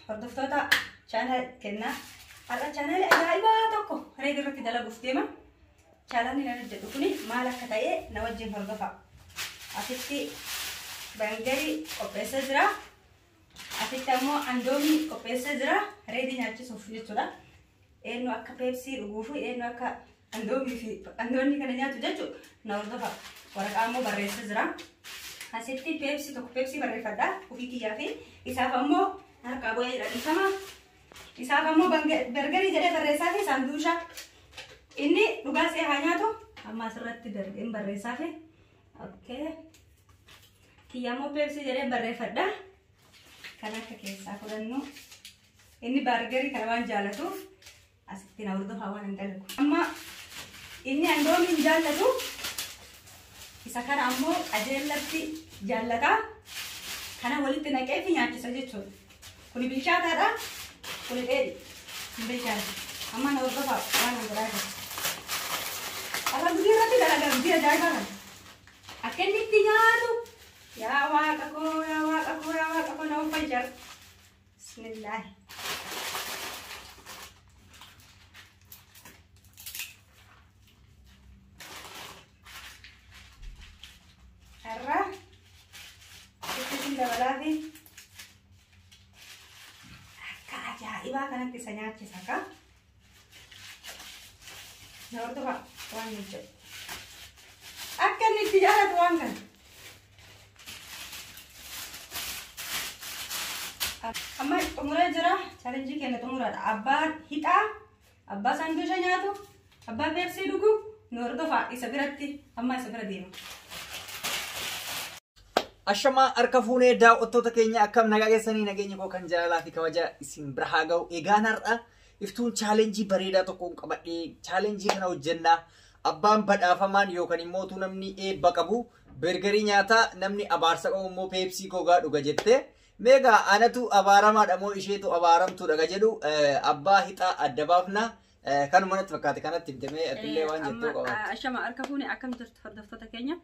Hordoftoota channel kennaa. Har'a channel ajaa'ibaa tokko reedii irratti dalaguuf deema. Channelli nan hojjedhu kuni maal akka ta'e na wajjin hordofa. Asitti bangarii qopheessee jira. Asitti ammoo andoomii qopheessee jira. Reedii nyaachisuuf jechuudha. Eenyu akka peepsii dhuguu fi eenyu akka andoomii fi andoonni kana nyaatu jechuudha. Na hordofa. Waraqaa ammoo barreessee jira. Asitti peepsii tokko peepsii barreeffadha. Ofii kiyyaa fi isaaf ammoo harkaa bu'ee jira dhiifama. Isaaf ammoo bergarii jedhee barreessaa fi saanduusha. Inni dhugaa see haa nyaatu. Amma asirratti hin barreessaa fi. Okay. Kiyya ammoo peepsii jedhee barreeffadha. Kan akka keessaa fudhannu. Inni baargarii kana waan jaalatuuf asitti na hordofaa waan hin dalagu. Amma inni andoomii hin jaallatu. Isa kana ammoo qajeellatti jaallata. Kana walitti naqee fi nyaachisa jechuudha. Kuni bilchaataadha. Kuni dheedhi. Hin bilchaatu. Amma na hordofaa waan hin godhaa jiru. Har'a gudii irratti dalagaa gudii ajaa'ibaa kana. Akka inni itti nyaatu. Yaa waaqa koo, yaa waaqa koo, yaa waaqa koo na uffan jara. Bismillaahi. Har'a itti dabalaa fi akka ajaa'ibaa kanatti isa nyaachisa ka. Na hordofaa waan hin jedhu. Akka inni itti jaalatu waan kana. Amma xumuree jira. Chaalenjii keenya xumuraadha. Abbaan hixaa, abbaa saanduusha nyaatu, abbaa peepsii dhugu nu hordofaa isa biratti amma isa bira deema. Ashamaa harka fuunee daawwattoota keenya akkam nagaa keessanii nageenya koo kan jaalalaa fi kabaja isin bira haa ga'u. Egaan har'a iftuun chaalenjii bareedaa tokkoon qabadhee chaalenjii kana hojjennaa. Abbaan badhaafamaan yookaan immoo namni eebba qabu bergarii nyaataa namni abaarsa qabu immoo peepsii gogaa dhuga jettee. Meegaa anatu abaaramaadha moo isheetu abaaramtuudha ka jedhu abbaa hixaa adda baafna. Kanuma natti fakkaate kanatti himtamee atillee waan jettoo qabaatti. Ashama harka fuunee akkam jirtu hordoftoota keenya.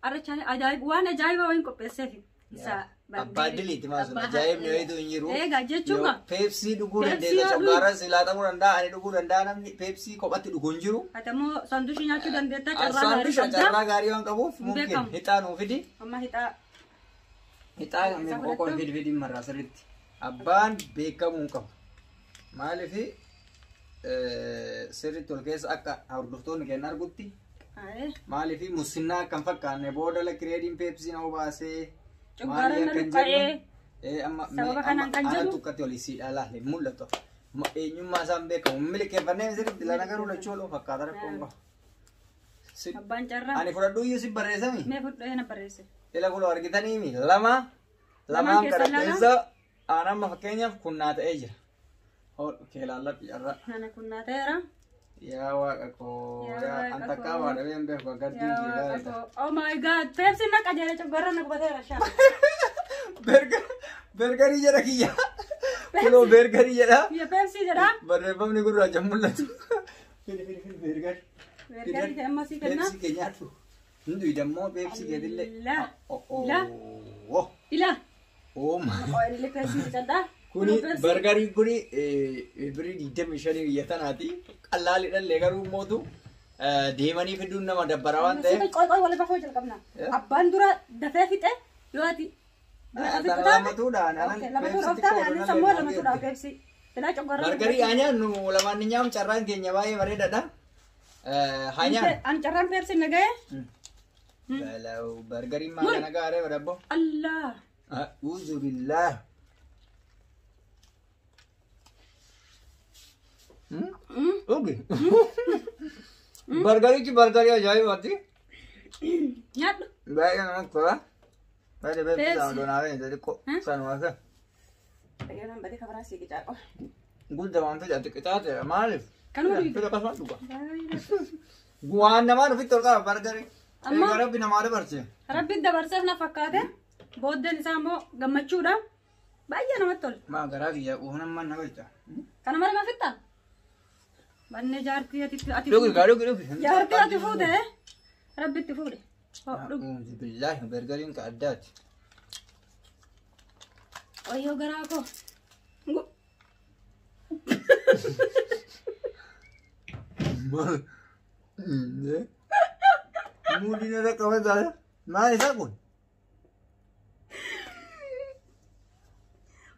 Har'a chaalenjii waan ajaa'ibaa wayiin qopheesseef. Isa Abbaa diliiti maasuma ajaa'ibni wayiitu hin jiru. Egaa jechuun Yoo peepsii dhuguu dandeessa coggaarra silaaxamuu danda'a ani dhuguu danda'a namni peepsii kophatti dhugu hin jiru. Ati ammoo saanduushii nyaachuu dandeetta carraa gaarii Saanduusha qabda. carraa gaarii waan qabuuf Hin mumkin beekamu. hixaa nuu fidi. Amma hixaa Hixaa Isa qoqoon fudhattu? fidi fidi marraa sirriitti. Abbaan beekamuu hin qabu. Maaliif sirriitti ol keessa akka hordoftoonni keenya argutti maaliif musinnaa akka hin fakkaanne booda lakkireediin peepsii nama baasee Coggaarra maalii na akka hin luqqa'ee. jenne amma Sababa kanaan kan jedhu- anatu akkatti olii siidhaa laalle mul'atu. Eenyummaa isaan beekamu milkeeffannee sirriitti lana garuu lachuu oluu fakkaata rakkoon qabu. Abbaan carraa. Ani fudhadhuu iyyuu si barreessami. Mee fudhee na barreesse. Ila kun argitanii lama Lamaan lamaan keessaa kana lama. keessa aan amma fakkeenyaaf kunnaa ta'ee jira. Hodhu keelaalladhu carraa. Ana kunnaa ta'eera. Yaa waaqa koo Yaa yaa waaqa an takkaa koo. waa dhabee hin beeku gaddiin Yaa kee waaqa gaariidha. koo. Oh my god. Peepsiin na qajeele coggaarra na gubateera shaa. Bergarii jedha kiyya. Kunoo bergarii jedha. Biyya peepsii jedha. Barreeffamni gurraacha mul'atu. Fidi fidi fidi bergari. Bergarii ta'e amma sii kenna. Peepsii kee nyaadhu. Hundi dammoo peepsii keetillee. La. La. Oh. Ila. Oh my. Qo'elli peepsii biqilaa. Kuni bargariin kuni birrii 25 biyya tanaati. Qallaalidhallee garuu mootu deemanii fiduun nama dabbara waan ta'eef. Qoy qoy wal bafoo jalqabna. Abbaan dura dafee fixe yoo ati. Tana lamatuudhaan anan Lamatu peepsii dhoftaa xiqqoo anis odhan ammoo illee lamatuudhaan peepsii. Silaa coggaarra. Bargarii haa nyaannu lamaan ni nyaamu carraan keenya baay'ee bareedaadha. Haa nyaannu. An carraan peepsii na ga'e. Balaw bargariin maal kana gaaree badabbo. Allah. A'uuzu billaah. Dhugi. Bargarichi bargarii ajaa'ibaati. Nyaadhu. Baay'ee namatti tola. Baay'ee beeksisa Peepsi. doonaa fi xixiqqoo sanuma fi Dhageenyaan badii kabaraa sii qicaa qofa. guddaa waan fedhe ati qixaateera maaliif? Kanuma dhugi. Fedha akkasumas dhuga. Waan namaan ofitti ol qaba bargarii. Amma- Egaa rabbi namaa dabarse. Rabbiin dabarseef na fakkaate. Booddeen isaa immoo gammachuudha. Baay'ee namatti tola. Maa garaa kiyya quufna ammaan na galcha. Kana malee ma fixxa? Banne jaartii ati ati Dhugi kaa dhugi dhugi. Jaartii ati fuute rabbi itti fuudhe. Hoo dhugi. A'uuzu billaahi bargariin ka addaati. Wayyoo garaa koo. Maal? Muudiin irra qabata. Maal isaa kun?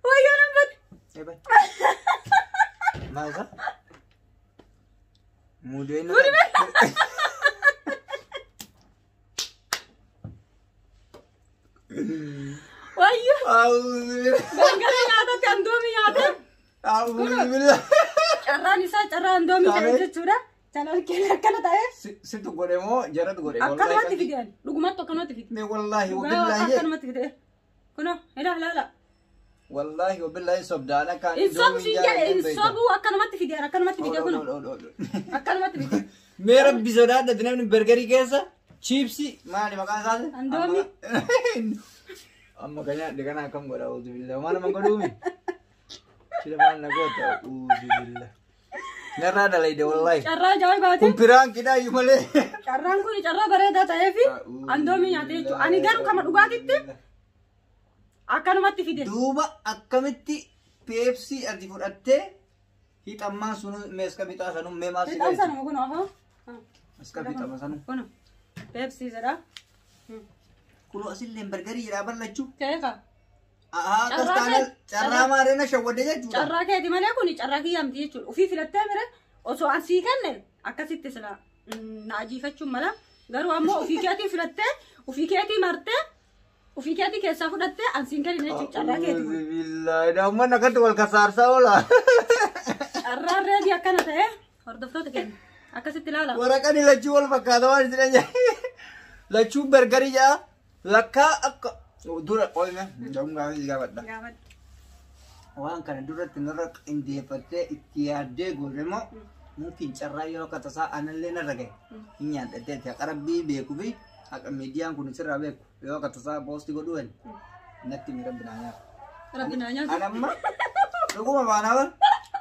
Wayyoo namatti. Maal isaa? Muudiin irra. Wayyoo. Bargarii nyaatatti andoomii nyaate. Carraan isaa carraa andoomii ta'e jechuudha. Channel keenya akkana ta'e. Situ godhe moo jaratu godhe? Akkanumatti fide ani. Dhugumatti akkanumatti fide. Mee wallaahi Dhugaa wabillaahi. akkanumatti fide. Kunoo ilaa ilaala. Wallaahi wabillaahi sobdaan akka Hin sobu siin jedhe, hin sobu, akkanumatti fide ani, akkanumatti fide kunoo. Akkanumatti fide. Mee rabbi sodaadhati, namni bargarii keessa chiipsii maali maqaan isaati? Andoomii. Amma kan nyaadhe kana akkam godha, uzubillah. Maal nama godhuumi? Sila maal na goota, uzubillah. Narraa dalayde wallaahi. Carraa ajaa'ibaati. Kun piraankiidha iyyuu malee. Carraan kun carraa bareedaa ta'eefi andoomii nyaate jechuudha. Ani garuu kama dhugaatitti akkanumatti fide. Duuba akkamitti peepsii ati fudhattee hixammaan sunu meeska fixaa sanu mee maal si Fixaan galche? sanuma kun afaan. Meeska fixama sanu. Kun peepsii jedha. Kunoo asillee bargarii jedhaa ballachuu. Keeka. Ahaa, akkas Carraa taanaan carraa maaree shawwadde jechuudha. Carraa keeti malee kun carraa kiyyaa miti jechuudha. Ofii filattee mire, osoo an sii kenne akkasitti sila na ajiifachuun mala. Garuu ammoo ofii keetii filattee, ofii keetii martee, ofii keetii keessaa fudhattee an siin kennine jechuudha, carraa keeti kun. Billaahi, daa'imman akkatti wal kasaarsaa oola. Carraan reedii akkana ta'e, hordoftoota keenya akkasitti ilaala. Waraqaan lachuu wal fakkaata waan isin jedhan. Lachuun bargarii jedha. Lakkaa akka dura qoyme jedhuun gaafii gaafadha. Gaafadhu. Waan kana duratti narra qindeeffattee itti yaaddee goote immoo mungkin carraa yoo akka tasaa anallee narra gahe hin nyaadhattee haqa rabbii beekuu fi haqa miidiyaan kun sirraa beeku yoo akka tasaa post godhuu hin natti mi rabbi naa nyaata. Rabbi naa nyaatu. Anamma dhuguma baanaa bar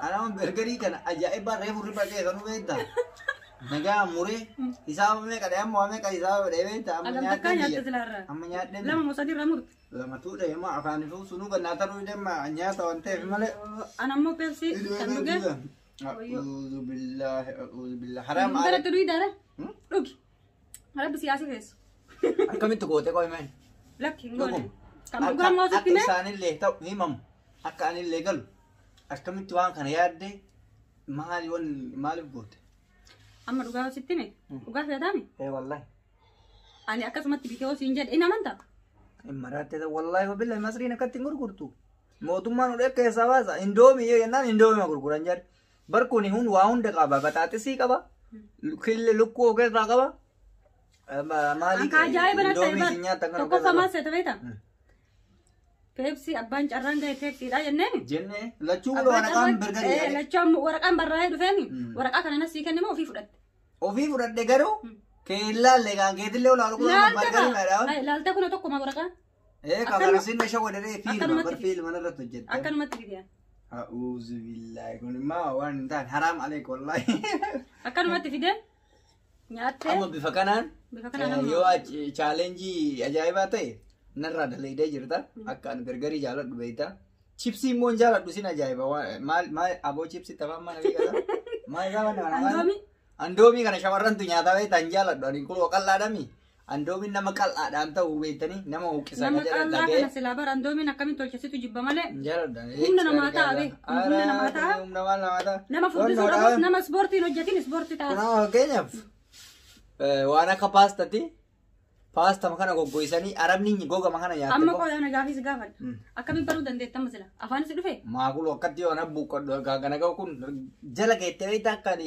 anamma bergerii kana ajaa'ibaa reefu riba keessa nu beekta. Nagaa muree hisaaba meeqa dhee amma waa meeqa hisaaba dhee beekta amma Agam takkaa nyaadhee nyaatte biyya. silaarraa? Amma nyaadhee Lama moo sadii irraa murte? Lama tuudha yemma afaanifuu sunuu gannaa taruu deema nyaata waan ta'eef malee. Ana ammoo peepsii kan dhuge. A'uudhu billaahi, a'uudhu billaahi. Haraam. Kanatti dhugi daara. Dhugi. Rabbi siyaasii keessu. Akkamitti goote qo'imeen? Lakki hin goone. Kan dhugaa immoo sitti Akka mee? isaanillee ta'u himamu akka anillee galu akkamitti waan kana yaadde, maali wan maaliif goote? Amma dhugaa sitti mee? Dhugaa feetaami? Ee wallaahi. Ani akkasumatti bitee hoo siin jedhe hin amantaa? Hin maraatte wallaahi, wabillahi masriin akkatti hin gurgurtu. Mootummaan hodhee keessaa baasa. Indoomii yoo jennaan indoomii gurguran jedhe. Bar kuni hun waa hunda qaba. Baxaaxisii qaba. Killee lukkuu of keessaa qaba. Maali? Anka ajaa'iba natti ta'e Indoomii bar. isin nyaattan kana of Tokkoffaa keessaa maal qaba. seete beektaa? Peepsii abbaan carraan gahe peepsiidha jenneemi. Jennee lachuu Abbaan waraqaan carraan bergarii jedhe. lachuu ammoo waraqaan barraa'ee dhufeemi. Waraqaa kana sii kenneme, ofii fudhatte. Ofii fudhadhe garuu keellaallee kan keetillee olaalu kun Laalta bargarii madhaa. kaa. Laalta kuna tokkuma waraqaa. Ee kakarasiin na shawwadee fiilma Akkanumatti bar fiilma irratti hojjette. Akkanumatti fide. A'uuzu billaahi, kun immoo waan hin taane, haraam aleek wallaahi. Akkanumatti fide. Nyaattee. Amma bifa kanaan Bifa kanaan amma. Yoo challenge ajaa'ibaa ta'e narraa dalaydee jirta. Akka ani bergarii jaaladhu beekta. Chipsii immoo hin jaaladhu, sin ajaa'iba. Maal maal aboo, chipsii taphaan mana beekata. Maal isaa wanna kana maal? Andoomii. Andoomii kana shamarrantu nyaataa beekta, hin jaaladhu. Ani kun qal'aadhami. Andoomiin nama qal'aadhaan ta'uu beektanii nama huqqisa Nama kan jedhan qallaa dhaga'ee. kana silaa bara andoomiin akkamiin tolchesitu jibba malee. Hin jaaladhu. Humna namaa ta'a bee. Humna namaa ta'a. Humna maal namaa ta'a? Nama furdisuu dhabus, nama ispoortiin hojjetin ispoortii ta'a. Kunaa fakkeenyaaf waan akka paastati paastama kana goggoysanii arabni gogama kana nyaatte. Amma qodaa gaafii si gaafadha. Akkamiin baruu dandeetta amma sila? Afaan si dhufe? Maakulu akkatti yoo na buuqqadhu kana ga'u kun jala keettee beektaa akkaan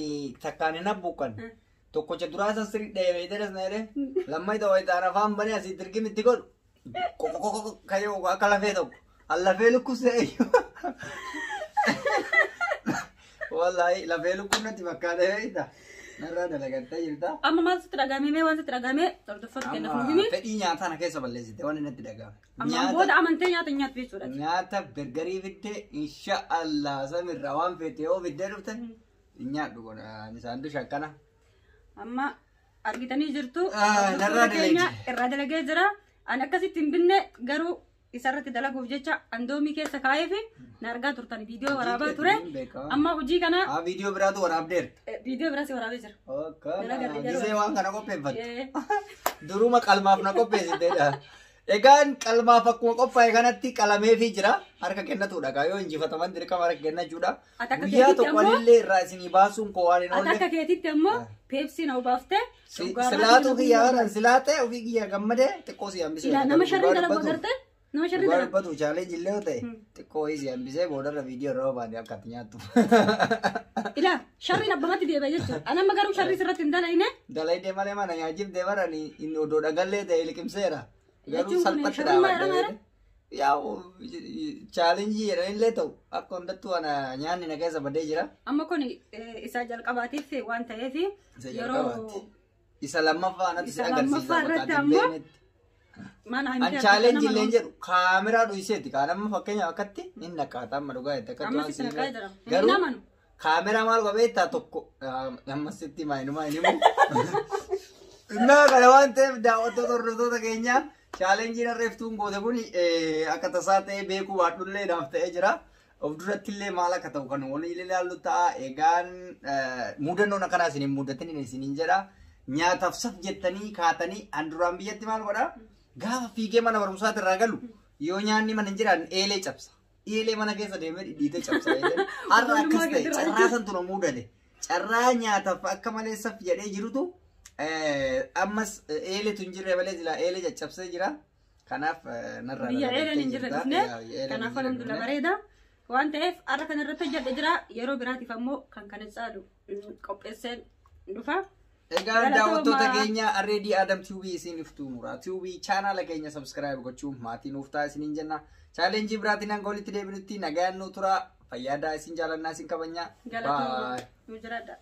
takkaan hin abbuuqqan. Tokkocha duraa san sirrii dhahee beektee das na jedhee lammaita wayitaan afaan banee asii dirqimi itti godhu. Qoqoqoqo kayyoo akka lafee tokko. An lafee lukkus ta'e. Wallaahi lafee lukkuun natti fakkaatee beektaa. Narraa dalagattee jirta. Amma maal sitti dhagahame? Mee waan sitti dhagahame hordoftoota kenna Amma himi. fedhii nyaataa na keessa balleessite waan natti dhagahame. Amma booda amantee nyaata hin nyaattu jechuudha. Nyaata bergarii fiddee insha Allah samirraa waan feete yoo fiddee dhufte hin nyaadhu kun isaan dusha akkana. Amma argitanii jirtu. Ah, narraa Hordoftoota keenya dalagee. irraa dalagee jira. Ani akkasitti hin binne garuu Isarratti dalaguuf jecha andoomii keessa kaa'ee fi na argaa turtan viidiyoo waraabaa ture. Amma hojii kana Haa, viidiyoo biraatu waraabdeerta. Viidiyoo biraas waraabee jira. Dalagaa. Gisee waan kana qopheeffatte. Duruma qalmaaf na qopheessiteedha. Egaan qalmaaf akkuma qophaa'e kanatti qalameefii jira. Harka kennatuudha. Kaa yoo injifataman dirqama harka kennachuudha. Ati akka Guyyaa keetitti tokko ammoo- anillee irraa isinii baasuun koo waan hin Ati oolle. akka keetitti ammoo Peepsii na obaaftee. Silaatu kiyya haran silaatee ofii kiyya gammadee xiqqoo si hambisee. Ilaa, nama sharrii dalagu agartee? Nama sharrii Dhugaa dalagu. dubbatu challenge illee yoo ta'e xiqqoo wayii si hambisee boodarra viidiyoo irra baane akka ati nyaattu. Ilaa, sharriin abbamatti deebi'a jechuudha. Ani amma garuu sharrii sirratti hin dalayne. Dalaydee malee mana nyaachifte bara inni odoo dhagallee ta'e liqimseera. Garuu Jechuun kun salphatti sharrummaa dhaabadde. jedhama. Yaa, challenge jedhanillee ta'u akka hundattuu ana nyaanni na keessa badee jira. Amma kun isa jalqabaatiif waan ta'eef Isa yeroo jalqabaati. Isa lammaffaa anatti si Isa agarsiisa lammaffaa bakka irratti ati hin ammoo beeknetti. Mana An challenge illee hin jedhu kaameraa dhuyiseeti. Kaan amma fakkeenyaaf akkatti inni naqaata amma dhugaa jette akkatti Amma waan sitti naqaa jira. Hin Garuu amanu. kaameraa maal qabeettaa tokko amma sitti maayinumaa hin himu. Innaa kana waan ta'eef, daawwattoota hordoftoota keenya, challengeiin harreeftuun goote kun akka tasaa ta'ee beekuu baadhullee naaf ta'ee jira. Of duratti illee maal akka ta'u kan waliin ilaallu ta'a. Egaan mudannoon akkanaa isin hin mudatin isiniin jedha. Nyaataaf saf jettanii kaatanii an duraan biyyatti maal godhaa? Gaafa fiigee mana barumsaati irraa galu yoo nyaanni mana hin jiraanne eelee cabsa. Eelee mana keessa deemee dhidhiitee cabsa. Har'a akkas ta'e, carraa santu na mudate. Carraa nyaataaf akka malee saf jedhee jirutu ammas eeleetu hin jirre malee silaa eelee caccabsee jira. Kanaaf narraa Biyya eeleen hin jirre jirta. dhufne. Yaa, biyya eeleen hin Kanaaf jirre alhamdulillah dhufne. bareeda. Waan ta'eef har'a kana irratti hojjedhe jira. Yeroo biraatiif ammoo kan kana caalu qopheesseen dhufa. Egaa Galatooma. daawwattoota keenya, Arreedii Adam TV isin iftuu muraa TV chaanaala keenya subscribe gochuun maatii nuuf ta'a isiniin jenna. Challenge biraatiin hanga walitti deebinutti nagaan nuu tura. Fayyaadaa, isin jaalannaa, isin kabajnaa. Galatooma. Bye. Nu jiraadha.